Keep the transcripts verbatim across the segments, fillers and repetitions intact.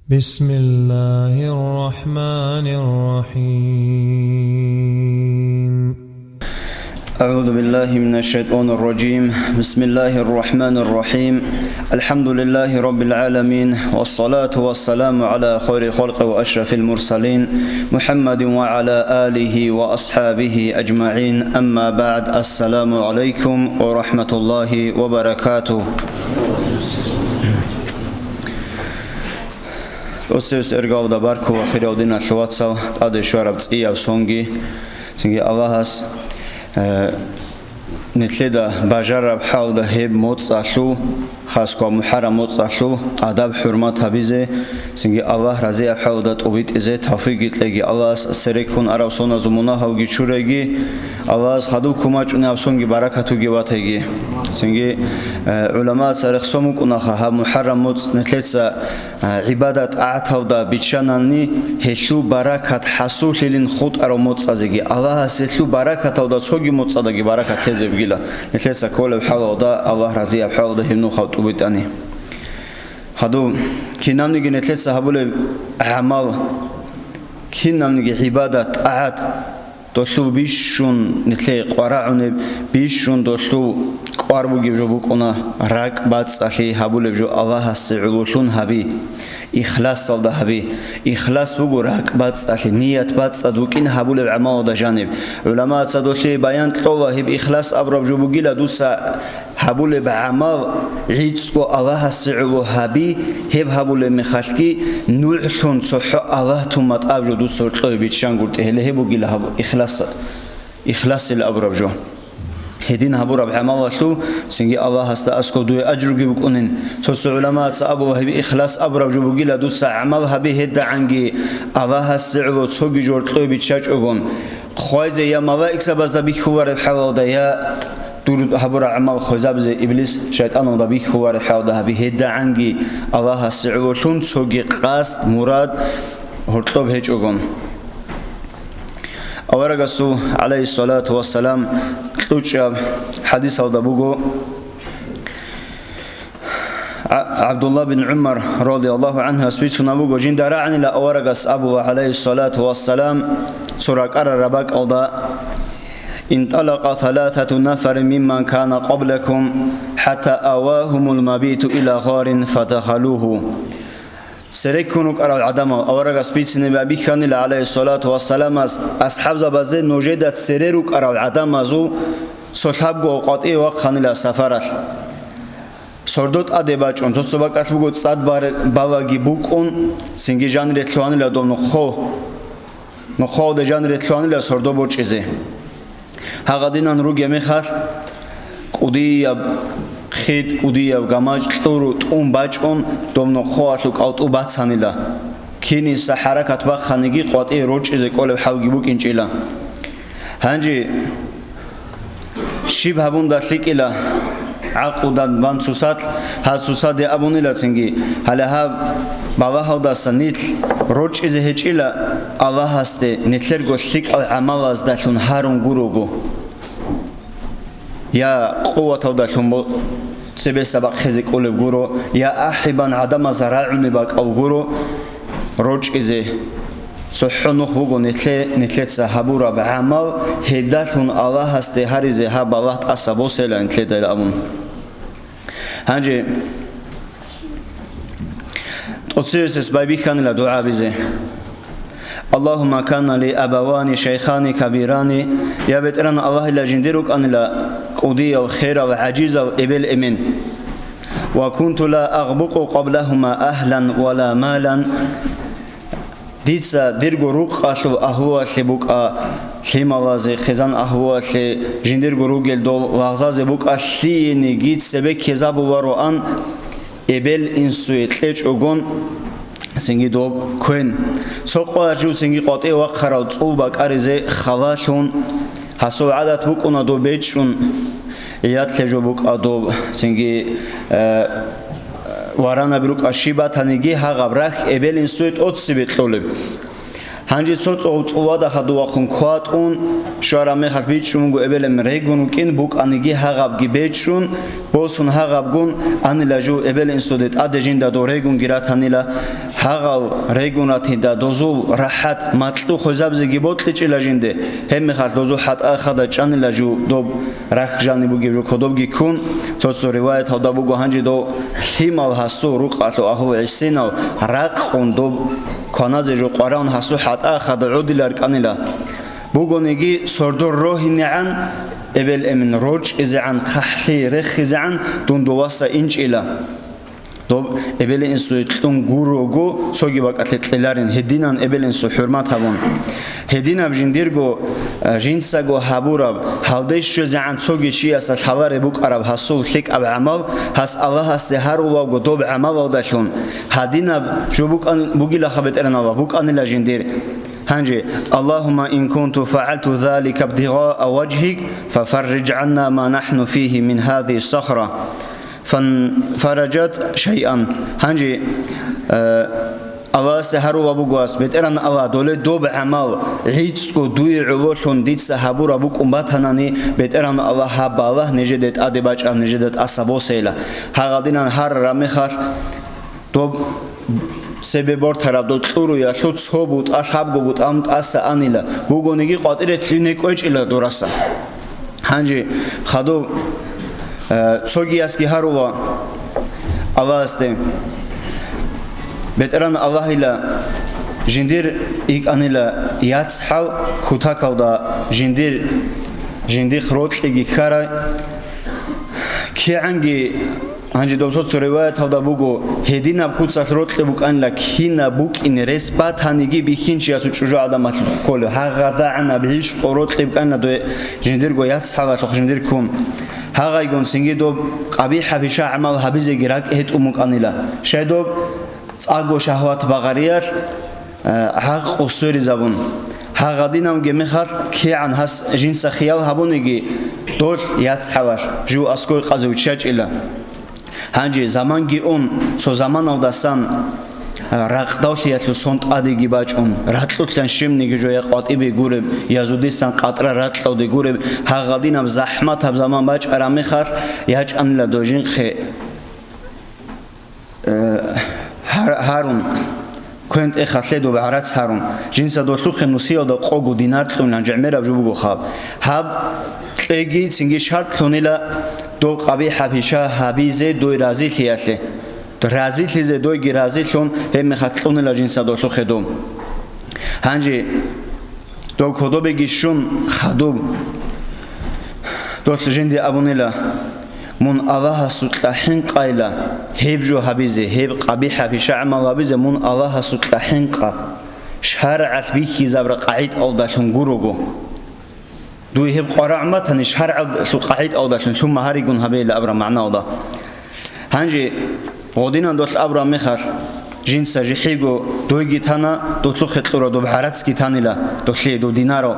بسم الله الرحمن الرحيم. أعوذ بالله من الشيطان الرجيم. بسم الله الرحمن الرحيم. الحمد لله رب العالمين، والصلاة والسلام على خير خلق وأشرف المرسلين، محمد وعلى آله وأصحابه أجمعين. أما بعد، السلام عليكم ورحمة الله وبركاته. Осевс эргалда баркула, хирал диналъул вацал, тӀаде щвараб цӀияб сонги, цинги Аллагьас, э, нилъеда бажараб хӀалда гьеб моцӀалъул, хасго МухӀаррам моцӀалъул адаб-хӀурмат гьабизе, цинги Аллагь разияб хӀалда тӀубитӀизе тавфикъги кьеги Аллагьас, цереккун араб соназул мунагьалги чуреги, Аллагьас хадуб кумачӀунеб сонги баракатуги батайги. Цинги, э, гӀуламаца рехсон букӀунаха гьаб МухӀаррам моцӀ нилъеца а, гӀибадат-тӀагӀаталда биччанани, гьелъул баракат хӀасуллъилин хутӀарав моцӀазеги, Аллагьас гьелъул баракаталда цоги моцӀадаги баракат лъезе бугила. Нилъеца кколеб хӀалалда, Аллагь разияб хӀалалда гьеб нухаб тӀубитӀани. Гьадуб, кинабниги нилъеца гьабулеб гӀамал, кинабниги гӀибадат-тӀагӀат, долъул бищун нилъее къварагӀунеб, бищун долъул кӀвар бугеб жо букӀуна, ракӀ бацӀцӀалъи гьабулеб жо Аллагьасе гӀололъун гьаби, ихласалда гьаби. Ихлас буго ракӀ бацӀцӀалъи, ният бацӀцӀад букӀин гьабулеб гӀамалалда жаниб. ГӀуламаца долъие баян кьола, гьеб ихлас абураб жо бугила дуца гьабулеб гӀамал гӀицӀго Аллагьасе гӀоло гьаби, гьеб гьабулеб мехалъги, нугӀлъун цохӀо Аллагь тун матӀаб жо дуца гьоркьове биччангутӀи, гьеле гьеб бугила гьаб ихлас, ихласил абураб жо. Гьедин гьабураб гӀамалалъул цинги Аллагьасда аскӀов дуе ажруги букӀунин. Цо-цо гӀуламаца абула, гьеб ихлас абураб жо бугила дуца гӀамал гьаби гьедагӀанги Аллагьасе гӀоло цоги жо гьоркьове биччачӀогон, хъвайзе я малаикзабазда бихьулареб хӀалалда, я дур гьабураб гӀамал хвезабизе иблис шайтӀаналда бихьулареб хӀалалда гьаби гьедагӀанги Аллагьасе гӀололъун цоги къасд, мурад гьоркьоб гьечӀогон. Аварагасул, гӀалайгьиссалату вассалам, кьучӀаб хӀадисалда буго, ГӀа-, ГӀабдулла бин ГӀумар, радияллагьу гӀанхуяс, бицунаб буго, жинда рагӀанила аварагас абула, гӀалайгьиссалату вассалам, цо ракӀарараб бакӀалда: «Инталакъа саласату нафарин мимман кана къаблакум, хӀатта авагьумул мабиту ила гъарин фадахалугьу». Цереккун рукӀарал гӀадамал, аварагас бицине бихьанила, гӀалайгьиссалату вассаламас, асхӀабзабазде нужеда цере рукӀарал гӀадамазул цо лъабго къватӀие вахъанила сапаралъ. Сордо тӀаде бачӀун, цо-цо бакӀалъ буго цӀад бар-, балаги букӀун, цинги жанире лъугьанила дов нохъо. Нохъоялда жанире лъугьанила сордо борчӀизе. Гьагъадинан ругеб мехалъ, кӀудияб хъит, кӀудияб гамаж кьуру тӀун бачӀун, дов нохъоялъул кӀалтӀу бацанила. Киниса хӀаракат бахъаниги, къватӀие рорчӀизе кӀолеб хӀалги букӀинчӀила. Гьанже щиб гьабунда лъикӀила? ГӀакълудан бан цусалъ, гьаз цусаде абунила цинги, гьале гьаб балагьалдаса нилъ рорчӀизе гьечӀила Аллагьасде, нилъерго лъикӀал гӀамалаздалъун гьарун гурого. Я къуваталдалъун бо-, цебеса бахъизе кӀолеб гуро, я ахӀибан гӀадамаз рагӀуни бакӀал гуро рорчӀизе. ЦохӀо нух буго нилъе-, нилъеца гьабураб гӀамал, гьелдалъун Аллагьасде гьаризе гьаб балагь тӀаса босейилан нилъеда абун. Гьанже тӀоцевесес байбихьанила дугӀа гьабизе. Аллагьумма кана ли абавани шайхани кабирани, я БетӀергьан Аллагьила, жиндир рукӀанила кӀудиял, херал, гӀажизал эбел-эмен. Ва кунту ла агъбукъу къаблагьума агьлан ва ла малан. Дица дирго рукъалъул агьлуялъе букӀа лъималазе, хъизан агьлуялъе, жиндирго ругел дол лагъзазе букӀа лъиениги цебе ккезабулароан, эбел-инсуе кьечӀогон цинги доб квен. Цо къоялъ жив цинги къватӀиве вахъарав цӀул бакӀаризе халалъун, гьасул гӀадат букӀуна доб бечӀчӀун, гӀиятлъе жо букӀа доб цинги, э, варанаби рукӀа щиб батаниги гьагъаб рахь эбел-инсуе тӀоцебе кьолеб. Гьанже цо цӀов цӀулада хадув вахъун кватӀун щвараб мехалъ бичӀчӀун буго эбел-эмен регун рукӀин, букӀаниги гьагъабги бечӀчӀун, босун гьагъабгун анила жо эбел-инсуде тӀаде жинда дов регунги ратанила, гьагъав регун ратида дозул рахӀат макьу хвезабизеги бокьичӀила жинде, гьебмехалъ дозул хӀатӀа хада чӀанила жо доб рахь жаниб бугеб жо кодобги ккун, цо-цо риваяталда буго гьанже дов лъимал гьасул рукъалъул агьлу гӀисинал ракъун доб кваназе жо къвараун гьасул хӀатӀа хада гӀодилар кӀанила. Бугониги сордор рогьинегӀан, эбел-эмен рорчӀизегӀан, хъахӀлъи рехизегӀан дун доваса инчӀила. Доб эбел-инсуе кьун гурого цоги бакӀалъе кьеларин, гьединан эбел-инсу хӀурмат гьабун. Гьединаб жиндирго, а, жинцаго гьабураб, гьалде щвезегӀан цоги чиясда лъалареб букӀараб гьасул лъикӀаб гӀамал, гьас Аллагьасде гьарулавго доб гӀамалалдалъун, гьадинаб жо букӀан-, бугилаха БетӀергьан Аллагь, букӀанила жиндир. Гьанже, اللهم إن كنت فعلت ذلك ابتغاء وجهك ففرج عنا ما نحن فيه من هذه الصخرة. فانفرجت شيئا. Гьанже, э, Аллагьасде гьарула буго ас, БетӀергьан Аллагь, доле доб гӀамал, гӀицӀго дуе гӀололъун дица гьабураб букӀун батанани, БетӀергьан Аллагь, гьаб балагь нижеде тӀаде бачӀараб нижеда тӀаса босейила. Гьагъадинан гьарараб мехалъ, доб цебе бортараб доб кьуруялъул цо бутӀа, лъабго бутӀа тӀаса анила, бугониги къватӀире лъугьине кӀвечӀила дураса. Гьанже хадув, э, цогиясги гьарула Аллагьасде. БетӀергьан Аллагьила жиндир икӀанила яцӀхӀал кутакалда жиндир, жиндихъ рокьиги ккарай. КигӀанги Гьанже доб цо-цо риваяталда буго, гьединаб куцалъ рокьи букӀанила кинаб букӀине рес батаниги бихьинчиясул чӀужугӀаданалъухъ кколев, гьагъадагӀанаб гьищ къо рокьи букӀанила дой жиндирго яцӀхӀалалъухъ жиндир ккун. Гьагъайгун цинги доб къабихӀаб пиша гӀамал гьабизеги ракӀ гьетӀун букӀанила. Щай доб цӀакъго шагьват багъариялъ, э, гӀакълу сверизабун. Гьагъадинаб гьеб мехалъ кигӀан гьас жинца хиял гьабуниги, долъ яцӀхӀалалъ жив аскӀой къазе виччачӀила. Гьанже заманги ун, цо заманалдасан, а, ракъдавлъиялъул сон тӀадеги бачӀун, ракьулъан щибниги жо я къватӀибе гуреб, я зудисан къатӀра ракьалде гуреб, гьагъадинаб захӀматаб заман бачӀараб мехалъ ячӀанила дой жинхъе, э, гьар-, гьарун. КвентӀехалъе доб гӀарац гьарун, жинца долъухъе нусиялда къого динар кьунилан жегӀмераб жо буго хаб. Гьаб кьеги цинги шартӀ лъунила доб къабихӀаб пиша гьабизе дой разилъиялъе. Разилъизе дойги разилъун, гьебмехалъ кьунила жинца долъухъе доб. Гьанже доб кодобеги щун хадуб. Долъ жинде абунила, мун Аллагьасукьа хӀинкъайила, гьеб жо гьабизе, гьеб къабихӀаб пиша гӀамал гьабизе мун Аллагьасукьа хӀинкъа, шаргӀалъ бихьизабра къагӀидалдалъун гурого. Дуе гьеб къварагӀун батани, шаргӀалъул къагӀидалдалъун лъума гьаригун гьабейила абураб магӀналда. Гьанже гъодинан долъ абураб мехалъ, жинца жихӀиго дойги тана, долъухъе кьураб доб гӀарацги танила, долъие доб динарал.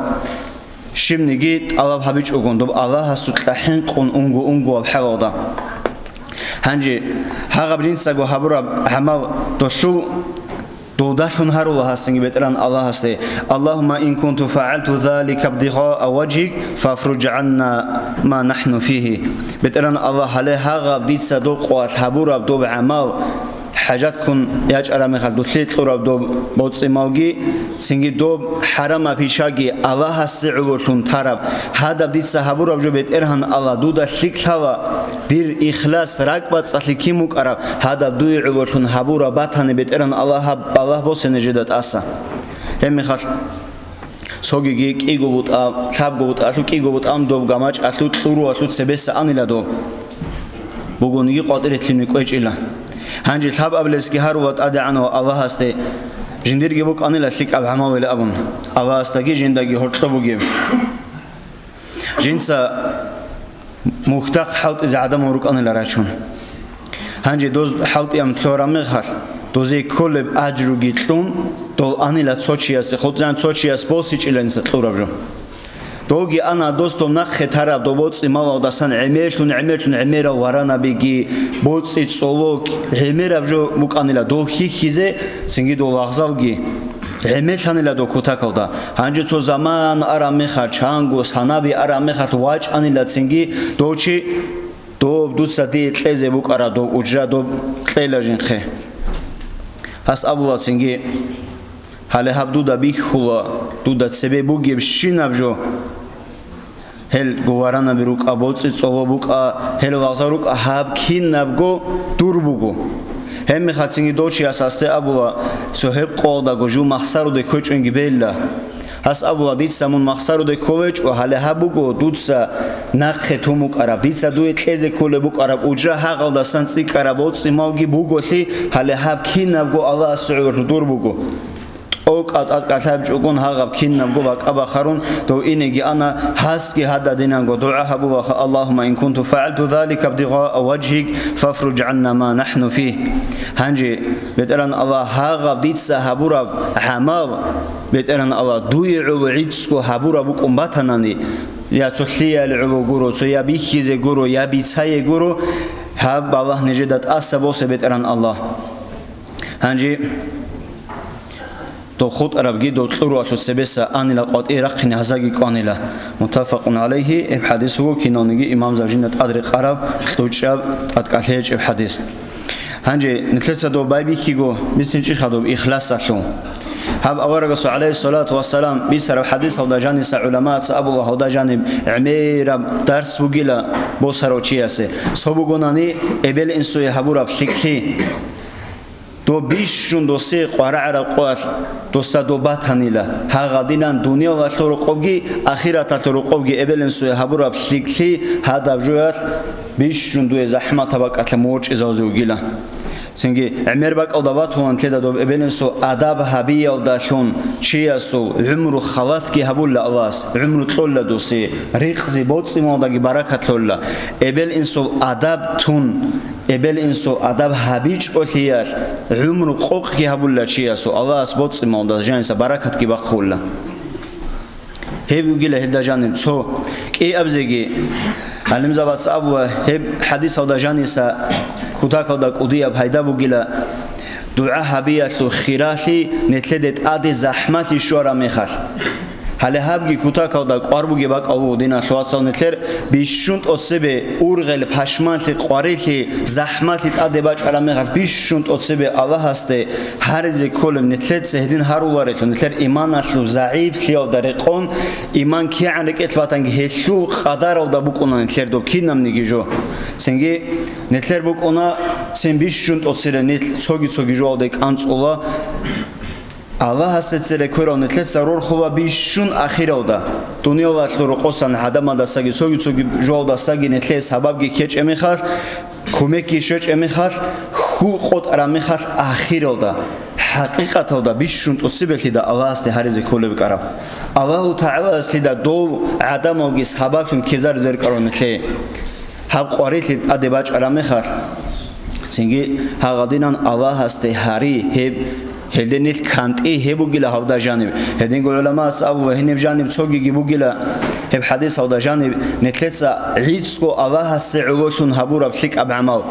Щибниги тӀалаб гьабичӀогун доб Аллагьасукьа хӀинкъун унго-унгояб хӀалалда. Гьанже гьагъаб жинцаго гьабураб гӀамал долъул Дулдалъун гьарула гьасинги БетӀергьан Аллагьасде: «Аллагьумма ин кунту фагӀалту залика ибтигъаа важгьик, фафруж гӀанна ма нахӀну фигьи». БетӀергьан Аллагь, гьале гьагъаб дица докъоялъ гьабураб доб гӀамал, хӀажатккун ячӀараб мехалъ дулъе кьураб доб боцӀи-малги, цинги доб хӀарамаб пишаги Аллагьасе гӀололъун тараб, гьадаб дица гьабураб жо, БетӀергьан Аллагь, дуда лъикӀ лъала. Дир ихлас ракӀбацӀцӀалъи кин букӀараб, гьадаб дуе гӀололъун гьабураб батани, БетӀергьан Аллагь, гьаб балагь босе нижеда тӀаса. Гьебмехалъ цогиги кӀиго бутӀа, лъабго бутӀалъул кӀиго бутӀа доб гамачӀалъул кьуруялъул цебеса анила доб. Бугониги къватӀире лъугьине кӀвечӀила. Гьанже лъабабилесги гьарула ТӀадегӀанав Аллагьасде, жиндирги букӀанила лъикӀаб гӀамалил абун, Аллагьасдаги жиндаги гьоркьоб бугеб. Жинца мухьдахъ хӀалтӀизе гӀадамал рукӀанила рачун. Гьанже доз хӀалтӀияб лъугьараб мехалъ, дозе кколеб ажруги кьун, дол анила цо чиясе, хутӀзан цо чияс босичӀила жинца кьураб жо. Доги ана досдо нахъе тараб доб боцӀи-малалдасан гӀемерлъун, гӀемерлъун гӀемерал варанабиги, боцӀи-цӀоло гӀемераб жо букӀанила дол хьихьизе, цинги дол лагъзалги гӀемерлъанила дол кутакалда. Гьанже цо заман араб мехалъ, чанго санаби араб мехалъ вачӀанила цинги дов чи, доб дуца дие кьезе букӀараб доб ужра доб кьела жинхъе. Гьас абула цинги: «Гьале гьаб дуда бихьула, дуда цебе бугебщинаб жо. Гьел гуваранаби рукӀа, боцӀи-цӀоло букӀа, гьел лагъзал рукӀа, гьаб кинабго дур буго». Гьебмехалъ цинги дов чияс гьасде абула, цо гьеб къоялдаго жив махсаруде ккечӀунги бейилла. Гьас абула: «Дица мун махсаруде кколечӀо, гьале гьаб буго дуца нахъе тун букӀараб, дица дуе кьезе кколеб букӀараб ужра гьагъалдасан цӀикӀкӀараб боцӀи-малги буголъи, гьале гьаб кинабго Аллагьасе гӀололъул дур буго». ТӀокӀаб тӀадкӀалъаб чӀугун гьагъаб кинабго бакӀа бахарун дов инеги ана, гьасги гьададинанго дугӀа гьабулаха: «Аллагьумма ин кунту фагӀалту залика ибтигъаа важгьик, фафруж гӀанна ма нахну фигь». Гьанже, БетӀеран Аллагь, гьагъаб дица гьабураб гӀамал, БетӀеран Аллагь, дуе гӀоло гӀицӀго гьабураб букӀун батанани, я цо лъияле гӀоло гуро, цо я бихьизе гуро, я бицае гуро, гьаб балагь нижеда тӀаса босе, БетӀеран Аллагь. Гьанже дов хутӀарабги дов кьуруялъул цебеса анила къватӀие рахъине гьазаги кӀванила. Муттафакъун гӀалайгьи, гьеб хӀадис вуго киналниги имамзаб жинда тӀад рекъараб, кьучӀаб, тӀадкӀалъи гьечӀеб хӀадис. Гьанже нилъеца дов байбихьиго бицинчӀиха доб ихласалъул. Гьаб аварагасул, гӀалайгьиссалату вассалам, бицараб хӀадисалда жаниса гӀуламаца абула гьалда жаниб гӀемераб дарс бугила босарав чиясе. Цо бугонани эбел-инсуе гьабураб лъикӀлъи. Доб бищун досе къварагӀараб къоялъ досда доб батанила, гьагъадинан дуниялалъул рокъобги, ахираталъул рокъобги эбел-инсуе гьабураб лъикӀлъи гьадаб жоялъ бищун дуе захӀматаб бакӀалъа мугьорчӀизавзе вугила. Цинги гӀемер бакӀалда батула нилъеда доб эбел-инсул адаб гьабиялдалъун чиясул гӀумру халатги гьабула Аллагьас, гӀумру кьола досе, ризкъи боцӀи-малалдаги баракат лъола. Эбел-инсул адаб тун, эбел-инсул адаб гьабичӀолъиялъ гӀумру къокъги гьабула чиясул, Аллагьас боцӀи-малалда жаниса баракатги бахъула. Гьеб бугила гьелда жаниб цо кӀиабзеги. ГӀалимзабаца абула, гьеб хӀадисалда жаниса кутакалда кӀудияб пайда бугила, дугӀа гьабиялъул хиралъи нилъеде тӀаде захӀмалъи щвараб мехалъ. Гьале гьабги кутакалда кӀвар бугеб бакӀал вуго, диналъул вацал, нилъер бищун тӀоцебе ургъел, пашманлъи, къварилъи, захӀмалъи тӀаде бачӀараб мехалъ, бищун тӀоцебе Аллагьасде гьаризе кколеб нилъеца гьедин гьаруларелъул, нилъер иманалъул загӀиплъиялда рекъон, иман кигӀан рекӀелъ батанги гьелъул къадаралда букӀуна нилъер доб кинабниги жо. Цинги нилъер букӀуна цин бищун тӀоцере нилъ цоги-цоги жоялде кӀанцӀула. Аллагьасде цере кверал нилъеца рорхула бищун ахиралда. Дуниялалъул рокъосан гӀадамалдасаги цоги-цоги жоялдасаги нилъее сабабги ккечӀеб мехалъ, кумекги щвечӀеб мехалъ, хьул къотӀараб мехалъ ахиралда, хӀакъикъаталда бищун тӀоцебелъида Аллагьасде гьаризе кколеб букӀараб. Аллагьу ТагӀалаялъида дол гӀадамалги сабаблъун ккезаризе рукӀарал нилъее. Гьаб къварилъи тӀаде бачӀараб мехалъ, цинги гьагъадинан Аллагьасде гьари гьеб, гьелде нилъ кантӀи гьеб бугила гьалда жаниб. Гьединго гӀуламаас абула, гьениб жаниб цогиги бугила гьеб хӀадисалда жаниб, нилъеца гӀицӀго Аллагьасе гӀололъун гьабураб лъикӀаб гӀамал.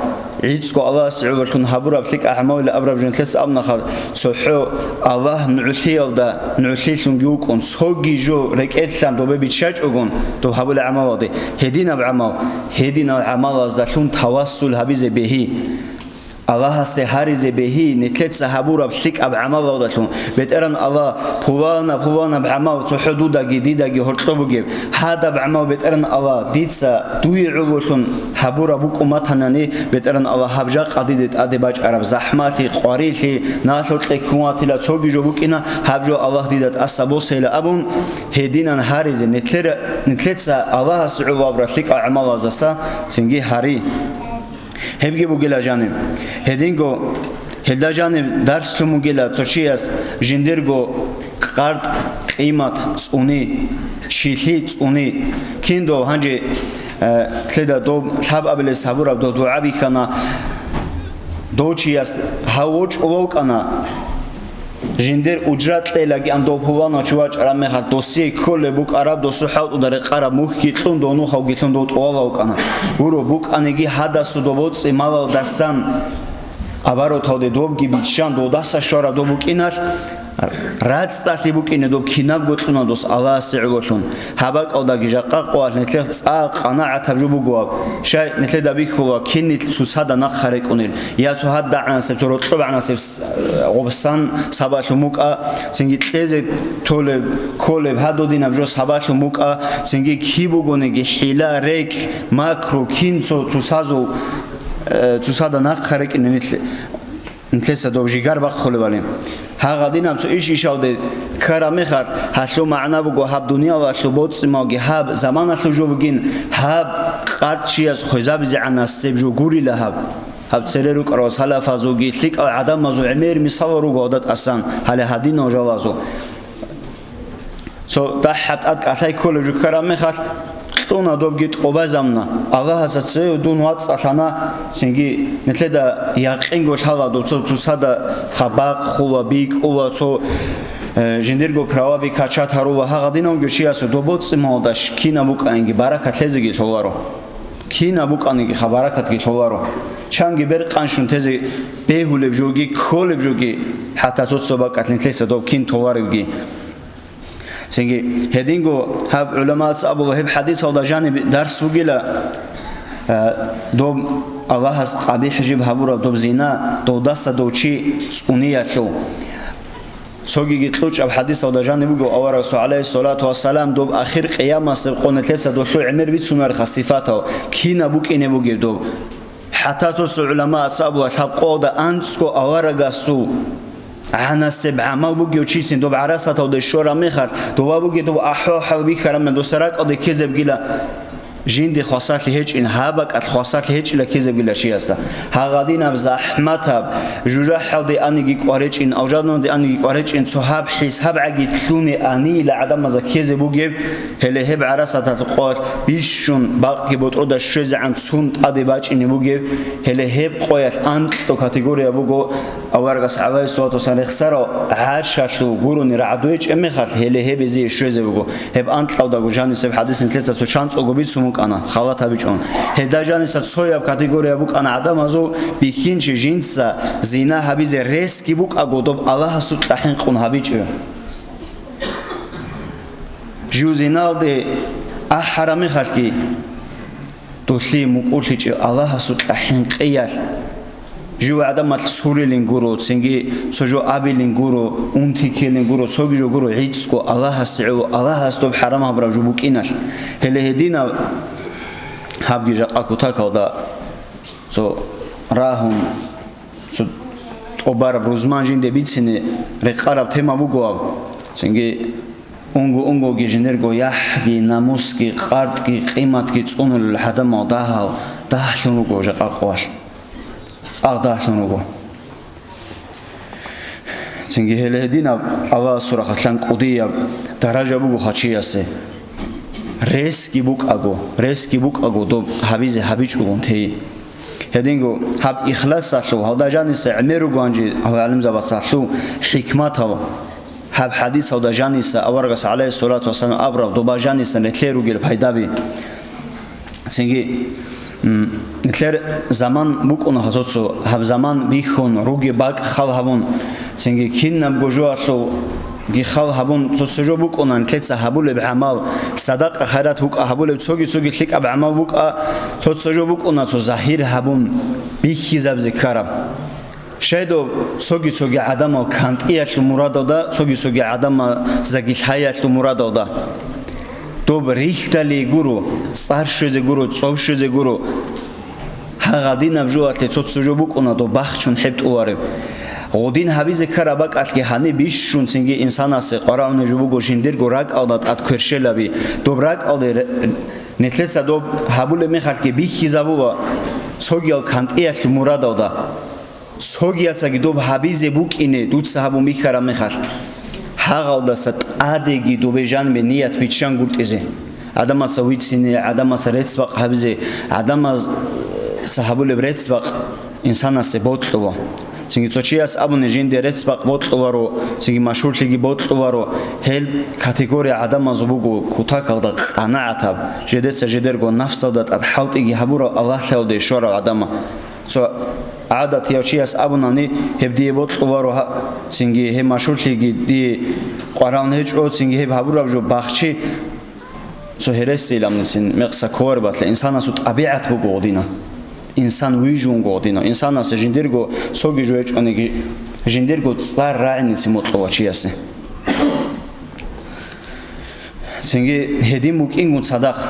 ГӀицӀго Аллагьасе гӀололъун гьабураб лъикӀаб гӀамалила абураб жо нилъеца абунахъа, цохӀо Аллагь нугӀлъиялда нугӀлъилъунги вукӀун, цоги жо рекӀелъан добе биччачӀогун доб гьабулеб гӀамалалде. Гьединаб гӀамал, гьединал гӀамалаздалъун тавассул гьабизе бегьи. Аллагьасде гьаризе бегьи, нилъеца гьабураб лъикӀаб гӀамалалдалъун, БетӀеран Аллагь, пулана-пуланаб гӀамал цохӀо дудаги дидаги гьоркьоб бугеб, гьадаб гӀамал, БетӀеран Аллагь, дица дуе гӀололъун гьабураб букӀун батанани, БетӀеран Аллагь, гьаб жакъа диде тӀаде бачӀараб захӀмалъи, къварилъи, налъукье ккун ватила, цоги жо букӀина, гьаб жо Аллагь дида тӀаса босейила абун, гьединан гьаризе, нилъер-, нилъеца Аллагьасе гӀоло гьабураб лъикӀаб гӀамалаздаса цинги гьари. Гьебги бугила жаниб. Гьединго гьелда жаниб дарслъун бугила цо чияс жиндирго къарт, къимат цӀуни, чилъи цӀуни. Киндо гьанже, э, лъеда доб лъабабилес гьабураб доб дугӀа бихьана, дов чияс гьав вочӀулев вукӀана, Жиндир ужра кьелагиан дов пуланав чи вачӀараб мехалъ, досие кколеб букӀараб, досул хӀалтӀуда рекъараб мухьги кьун, дов нухалги лъун дов тӀолала вукӀана. Гуро, букӀаниги гьадасу дов боцӀи малалдасан, обороталде довги биччан, довдаса щвараб дов букӀиналъ, рацӀцӀалъи букӀине доб кинабго кьуна дос Аллагьасе гӀололъун. Гьаб бакӀалдаги жакъа къоялъ нилъер цӀакъ къанагӀатаб жо бугоаб. Щай нилъеда бихьула, кинил цоцазда нахъа рекӀунел, я цо гьадагӀанасеб, цо рокьобгӀанасеб с-, гъобсан сабаблъун букӀа, цинги кьезе толеб, кколеб гьадодинаб жо сабаблъун букӀа, цинги киб бугониги хӀила, рекӀкӀ, макру, кин цо цоцазул, э, цоцазда нахъа рекӀунел нилъ. Нилъеца дов жигар бахъулебали. Гьагъадинаб цо иш ишалде ккараб мехалъ, гьалъул магӀна буго, гьаб дуниялалъул боцӀи малги гьаб заманалъул жо бугин, гьаб къарчияс хвезабизегӀанасеб жо гурила гьаб. Гьаб цере рукӀарал салафазулги лъикӀал гӀадамазул гӀемер мисалал руго гьалда тӀасан, гьале гьадинал жалазул. Цо дагьаб тӀад кӀалъай кколеб жо ккараб мехалъ, кьуна добги тӀубазабуна. Аллагьас цее дун вацӀцӀалъана, цинги нилъеда якъинго лъала доб цо цоцазда хаб бахъула, бикӀула, цо, э, жиндирго праваби качат гьарула, гьагъадинавго чиясул доб боцӀи малалда щ-, кинаб букӀаниги баракат лъезеги лъоларо. Кинаб букӀаниги хаб баракатги лъоларо. Чанги беркъанщун тезе бегьулеб жоги, кколеб жоги, хӀатта цо-цо бакӀалъ нилъеца доб кин толаревги. Цинги, гьединго гьаб гӀуламаца абула, гьеб хӀадисалда жаниб дарс бугила, а, доб Аллагьас къабихӀ жиб гьабураб доб зина, довдаса дов чи цӀуниялъул. Цогиги кьучӀаб хӀадисалда жаниб буго, аварагасул, гӀалайгьиссалату вассалам, доб ахир къиямасеб къо нилъеца долъул гӀемер бицунарха сифатал, кинаб букӀине бугеб доб. ХӀатта цо-цо гӀуламаца абула, лъабкъоялда анцӀго аварагасул гӀанасеб гӀамал бугев чицин доб гӀарасаталде щвараб мехалъ, дова бугеб доб ахӀвал-хӀал бихьараб мехалъ, доса ракӀалде ккезебгила, жинде хвасарлъи гьечӀин, гьаб бакӀалъ хвасарлъи гьечӀила ккезебгила чиясда. Гьагъадинаб захӀматаб, жужахӀалде аниги кӀваречӀин, авжаналде аниги кӀваречӀин, цо гьаб хӀис, гьаб гӀаги лъуне анила гӀадамазда ккезе бугеб, гьеле гьеб гӀарасаталъ къоялъ бищун бакъги ботӀрода щвезегӀан цун тӀаде бачӀине бугеб, гьеле гьеб къоялъ анкьго категория буго, аварагас, гӀалайгьиссалату вассалам, рехсарал гӀаршалъул гурони рагӀдуе чӀемехалъ, гьеле гьеб гьезие щвезе буго. Гьеб анкьалдаго жанисеб хӀадис нилъеца цо чанцӀого бицун букӀана, халат гьабичӀун. Гьелда жаниса цояб категория букӀана гӀадамазул: бихьинчи жинца зина гьабизе ресги букӀаго, доб Аллагьасукьа хӀинкъун гьабичӀо. Жив зиналде ахӀараб мехалъги, долъие мукӀурлъичӀеб Аллагьасукьа хӀинкъиялъ. Жив гӀадамалъ сурилин гуро, цинги цо жо абилин гуро, унти ккелин гуро, цоги жо гуро, гӀицӀго Аллагьасе гӀоло, Аллагьас доб хӀарам гьабураб жо букӀиналъ. Гьеле гьединаб гьабги жакъа кутакалда цо рагьун, цо тӀубараб рузман жинде бицине рекъараб тема буго гьаб. Цинги унго-унгоги жинерго яхӀги, намусги, къартӀги, къиматги цӀунулел гӀадамал дагьал дагьлъун руго жакъа къоялъ. ЦӀакъ дагьлъун руго. Цинги гьеле гьединаб Аллагьасул рахъалъан кӀудияб даража буго гьав чиясе. Ресги букӀаго, ресги букӀаго доб гьабизе гьабичӀогун тей. Гьединго гьаб ихласалъул, гьалда жаниса гӀемер ругоанчи гьал гӀалимзабацалъул хӀикматал, гьаб хӀадисалда жаниса аварагас, гӀалайгьиссалату вассалам, абураб доба жаниса нилъер ругел пайдаби. Цинги, м, нилъер заман букӀуна гьасоцо, гьаб заман бихьун, ругеб бакӀ хал гьабун, цинги кинабго жоялъулги хал гьабун, цо-цо жо букӀуна нилъеца гьабулеб гӀамал, садакъа-хайрат букӀа гьабулеб, цоги-цоги лъикӀаб гӀамал букӀа, цо-цо жо букӀуна цо загьир гьабун бихьизабизе ккараб. Щай доб цоги-цоги гӀадамал кантӀиялъул мурадалда, цоги-цоги гӀадамаздаги лъаялъул мурадалда. Доб рихьдали гуро, цӀар щвезе гуро, цӀов щвезе гуро. Гьагъадинаб жоялъе цо-цо жо букӀуна доб бахчун хӀеб тӀулареб. Гъудин гьабизе ккараб бакӀалъги гьаниб бищун цинги инсанасе къварагӀунеб жо буго жиндирго ракӀалда тӀад кверщелаби. Доб ракӀалде ре-, нилъеца доб гьабулеб мехалъги бихьизабула, цогиял кантӀиялъул мурадалда. Цогияцаги доб гьабизе букӀине дуца гьабун бихьараб мехалъ, гьагъалдаса тӀадеги добе жанибе ният биччан гуртӀизе. ГӀадамаца вицине, гӀадамаца рецц-бакъ гьабизе, гӀадамаца гьабулеб рецц-бакъ инсанасе бокьула. Цинги цо чияс абуни, жинде рецц-бакъ бокьуларо, цинги машгьурлъиги бокьуларо. Гьел категория гӀадамазул буго кутакалда къанагӀатаб, жедеца жедерго нафсалда тӀад хӀалтӀиги гьабурал, Аллагьлъиялде щварал гӀадамал. Цо гӀадатияв чияс абунани, гьеб дие бокьуларо гьа-, цинги гьеб машгьурлъиги дие къварал гьечӀо, цинги гьеб гьабураб жо бахчи. Цо гьересийлаб нилъин мекъса кколареб батила, инсанасул тӀабигӀат буго гъодина. Инсан вижунго гъодина. Инсанас жиндирго цоги жо гьечӀониги, жиндирго цӀар рагӀиница мукьула чиясе. Цинги гьедин букӀингун цадахъ.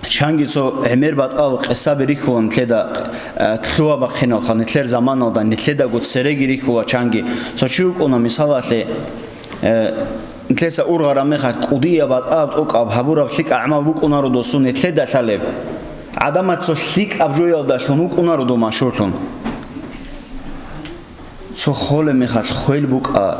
Чанги цо гӀемер батӀал къисаби рихьула нилъеда, э, лъугьа-бахъиналха, нилъер заманалда, нилъедаго цереги рихьула чанги. Цо чи вукӀуна, мисалалъе, Э, нилъеца ургъараб мехалъ кӀудияб батӀаяб тӀокӀаб гьабураб лъикӀаб гӀамал букӀунаро досун нилъеда лъалеб. ГӀадамаз цо лъикӀаб жоялдалъун вукӀунаро дов машгьурлъун. Цо холеб мехалъ хвел букӀа,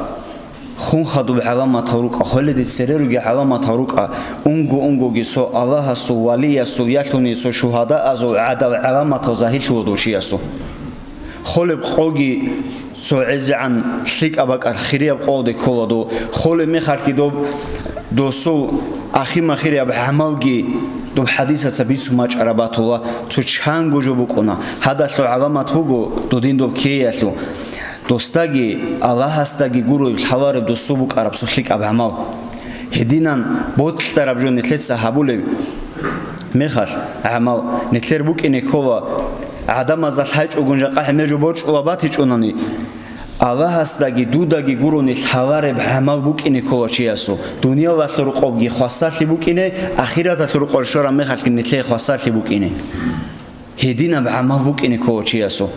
хун хадуб гӀаламатал рукӀа, хвеледе цере ругел гӀаламатал рукӀа, унго-унгоги цо Аллагьасул валиясул ялъуни цо шугьадаазул гӀадал гӀаламатал загьирлъула дов чиясул. Холеб къоги цо гӀезегӀан лъикӀаб бакӀалъ хирияб къолде ккола дов, холеб мехалъги доб досул ахир-махирияб гӀамалги доб хӀадисаца бицун бачӀараб батула, цо чанго жо букӀуна. Гьадалъул гӀаламат буго додин доб ккеялъул. Досдаги, Аллагьасдаги гуро лъалареб досул букӀараб цо лъикӀаб гӀамал. Гьединан бокьараб жо нилъеца гьабулеб мехалъ гӀамал, нилъер букӀине ккола, гӀадамазда лъачӀогун жакъа гӀемер жо борчӀула батичӀунани, Аллагьасдаги дудаги гурони лъалареб гӀамал букӀине ккола чиясул. Дуниялалъул рукъобги хвасарлъи букӀине, ахираталъул рукъор щвараб мехалъги нилъее хвасарлъи букӀине. Гьединаб гӀамал букӀине ккола чиясул.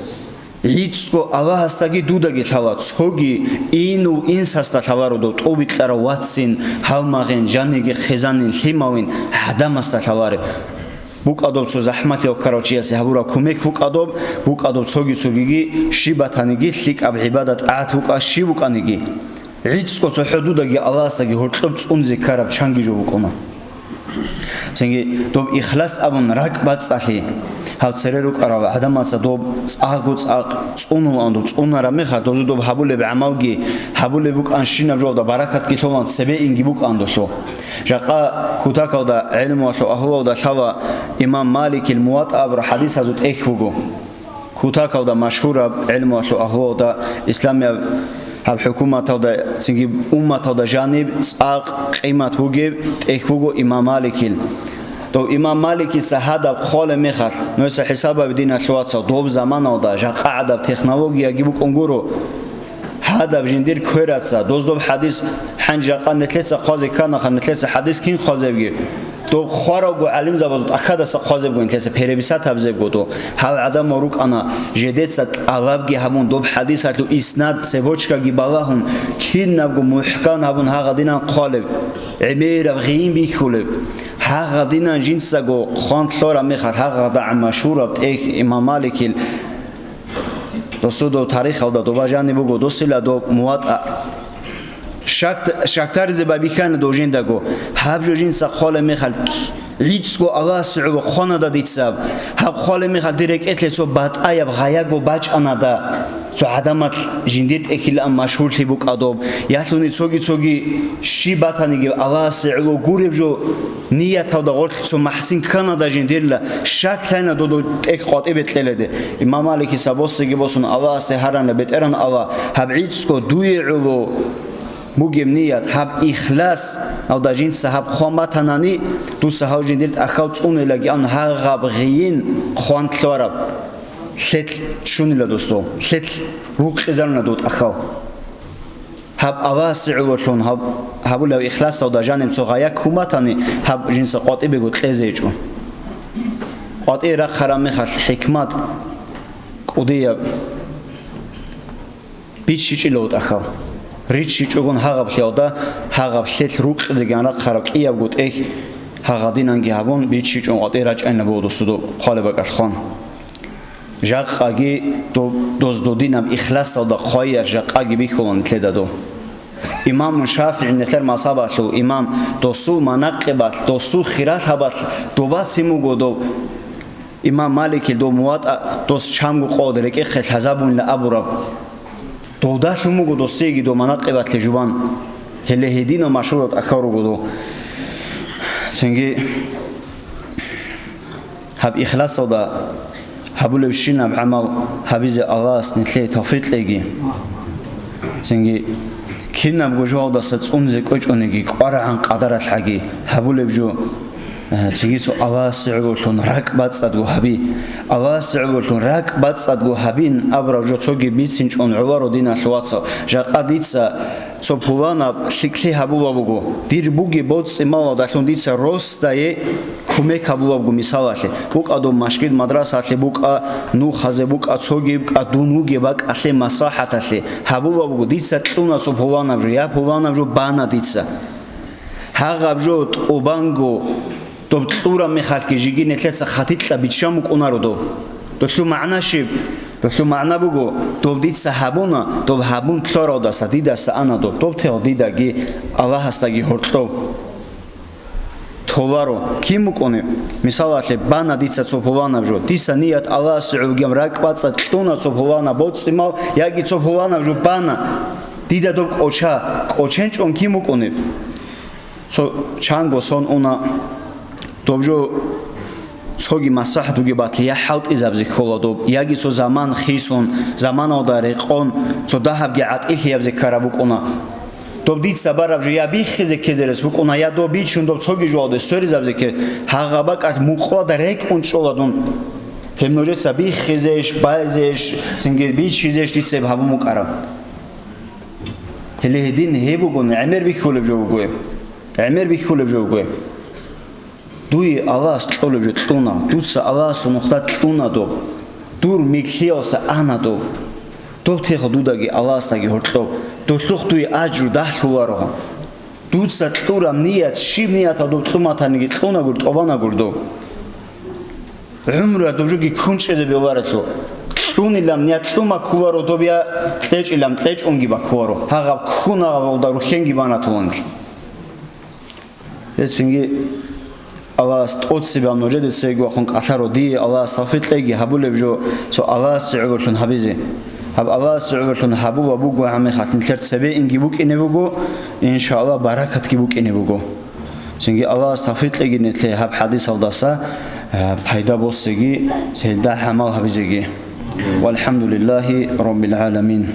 ГӀицӀго Аллагьасдаги дудаги лъала, цоги инул инсасда лъаларо дов, тӀобитӀарав вацин, гьалмагъин, жаниги хъизанин, лъимавин гӀадамасда лъалареб. БукӀа доб цо захӀмалъи ваккарав чиясе гьабураб кумек, букӀа доб, букӀа доб цоги-цогиги, щиб батаниги, лъикӀаб гӀибадат-тӀагӀат букӀа, щиб букӀаниги. ГӀицӀго цохӀо дудаги Аллагьасдаги гьоркьоб цӀунзе ккараб чанги жо букӀуна. Цинги доб ихлас абун ракӀ бацӀцӀалъи, гьав цере рукӀарал гӀадамаца доб цӀакъго-цӀакъ цӀунулаан, доб цӀунараб мехалъ, дозу доб гьабулеб гӀамалги, гьабулеб букӀанщинаб жолда баракатги лъолан, цебе инги букӀан долъул. Жакъа кутакалда гӀелмуялъул агьлуялда лъала имам Маликил МуватӀа абураб хӀадисазул тӀехь буго. Кутакалда машгьураб гӀелмуялъул агьлуялда, исламияб гьаб хӀукуматалда, цинги умматалда жаниб цӀакъ къимат бугеб тӀехь буго имам Маликил. Дов имам Маликица гьадаб хъвалеб мехалъ, нужеца хӀисаб гьабе, диналъул вацал, доб заманалда жакъа гӀадаб технологияги букӀун гуро. Гьадаб жиндир квераца, доздоб хӀадис, хӀанчи жакъа нилъеца хъвазе кканаха, нилъеца хӀадис кин хъвазебги? Доб хъваралго гӀалимзабазул тӀахьадаса хъвазебго, нилъеца переписать гьабзебго доб. Гьал гӀадамал рукӀана, жедеца тӀалабги гьабун, доб хӀадисалъул иснад, цебочкаги балагьун, кинабго мухӀкан гьабун гьагъадинан хъвалеб, гӀемераб гъин бихьулеб. Гьагъадинан жинцаго хъван лъораб мехалъ, гьагъадагӀан машгьураб тӀехь имам Маликил Досудул тарихалда доба жаниб буго, досила доб МуватӀа. Шакт-, шактаризе байбихьана дов жиндаго. Гьаб жо жинца хъвалеб мехалъ, гӀицӀго Аллагьасе гӀоло хъванада дица. Гьаб хъвалеб мехалъ дир рекӀелъе цо батӀаяб гъаяго бачӀанада. Цо гӀадамал жиндир тӀехьилан машгьурлъи букӀа доб. Ялъуни цоги-цоги щиб батаниги Аллагьасе гӀоло гуреб жо. Нияталда гъорлъ цо махсин кканада жиндирила, шак лъайна додо тӀехь къватӀибе кьеледе. Имам Маликиса босиги босун Аллагьасе гьарана, БетӀергьан Аллагь, гьаб гӀицӀго дуе гӀоло бугеб ният, гьаб ихлас, гьавда жинца гьаб хъван батанани, дуца гьав жиндир тӀахьал цӀунелаги ан гьагъаб гъийин хъван лъараб. Лъелъ чунила досул, лъелъ рукъизарна дов тӀахьал. Гьаб Аллагьасе гӀололъун гьаб-, гьабулев ихласалда жаниб цо гъая ккун батани, гьаб жинца къватӀибего кьезе гьечӀо. КъватӀие рахъараб мехалъ хӀикмат кӀудияб биччичӀила тӀахьал. РиччичӀогун гьагъаблъиялда, гьагъаблъелъ рукъизегиян рахъараб кӀиябго тӀехь гьагъадинанги гьабун, биччичӀун къватӀие рачӀайна буго досудо хъвалеб бакӀалъ хъван. Жакъаги доб-, доз додинаб ихласалда хъвайяр жакъаги бихьула нилъеда доб. Имаму ШафигӀи, нилъер мазгьабалъул имам, досул манакъибалъ, досул хиралъабалъ добасин буго доб. Имам Маликил доб МуватӀа дос чамго къоялда рекӀехъе лъазабунила абураб. Довдалъун буго досиеги дов манакъибатлъи жубан. Гьеле гьединав машгьурав тӀахьал руго дов. Цинги гьаб ихласалда гьабулебщинаб гӀамал гьабизе Аллагьас нилъее тавфикъ кьеги. Цинги кинабго жоялдаса цӀунизе кӀвечӀониги, кӀварагӀан къадаралъ гӀаги гьабулеб жо, э, цинги цо Аллагьасе гӀололъун ракӀ бацӀцӀадго гьаби. Аллагьасе гӀололъун ракӀ бацӀцӀадго гьабин абураб жо цоги бицинчӀун гӀоларо, диналъул вацал. Жакъа дица цо пуланаб лъикӀлъи гьабулаб буго. Дир бугеб боцӀцӀималдалъун дица росдае кумек гьабулаб буго, мисалалъе, букӀа дов машгид-мадрасалъе, букӀа нухазе, букӀа цоги букӀа дун вугеб бакӀалъе, маслахӀаталъе гьабулаб буго. Дица кьуна цо пуланаб жо, я пуланаб жо бана дица. Гьагъаб жо тӀубанго, доб кьураб мехалъги жеги нилъеца хатикьа биччан букӀунаро доб. Долъул магӀна щиб? Долъул магӀна буго, доб дица гьабуна, доб гьабун лъаралдаса дидаса ана доб, доб тел дидаги Аллагьасдаги гьоркьов толаро. Кин букӀунеб? Мисалалъе, бана дица цо пуланаб жо. Дица ният Аллагьасе гӀолгем ракӀбацӀцӀад кьуна цо пуланаб боцӀцӀимал яги цо пуланаб жо бана. Дида доб кӀоча. КӀоченчӀун кин букӀунеб? Цо чанго сон уна, доб жо цоги маслахӀат бугеб батли, я хӀалтӀизабизе ккола доб, яги цо заман хисун, заманалда рекъон, цо дагьабги гӀатӀилъиябизе ккараб букӀуна. Доб дица бараб жо я биххизе ккезерес букӀуна, я доб бичун доб цоги жоялде сверизабизе ккезе, гьагъаб бакӀалъ мукъалда рекӀун чӀола дун. Гьеб нужеца биххизейищ, байзейищ, цинги бичизейищ дица гьеб гьабун букӀараб. Гьеле гьедин гьеб бугони, гӀемер бихьулеб жо буго гьеб. ГӀемер бихьулеб жо буго гьеб. Дуе Аллагьас кьолеб жо кьуна, дуца Аллагьасул нухда кьуна доб, дур микьлъиялса ана доб. Доб тел дудаги Аллагьасдаги гьоркьоб, долъухъ дуе ажру дагьлъуларо. Дуца кьураб ният, щиб ниятал доб кьун батаниги кьунагур, тӀубанагур доб. ГӀумруялъ доб жоги ккун чӀезе бегьуларелъул. Кьунилан ният кьун баккуларо доб, я кьечӀилан кьечӀунги баккуларо. Гьагъаб ккун гьагъабалда рухьенги бана туланилъ. Гьецинги Аллагьас тӀоцебе нужеде цеги вахъун кӀалъаро дие, Аллагьас тавфикъ кьеги гьабулеб жо цо Аллагьасе гӀололъун гьабизе. Гьаб Аллагьасе гӀололъун гьабула буго гьамихалъ нилъер цебе инги букӀине буго, иншааллагь, баракатги букӀине буго. Цинги Аллагьас тавфикъ кьеги нилъее гьаб хӀадисалдаса, э, пайда босеги, гьелда гӀамал гьабизеги. ВалхӀамдулиллагьи раббил гӀаламин.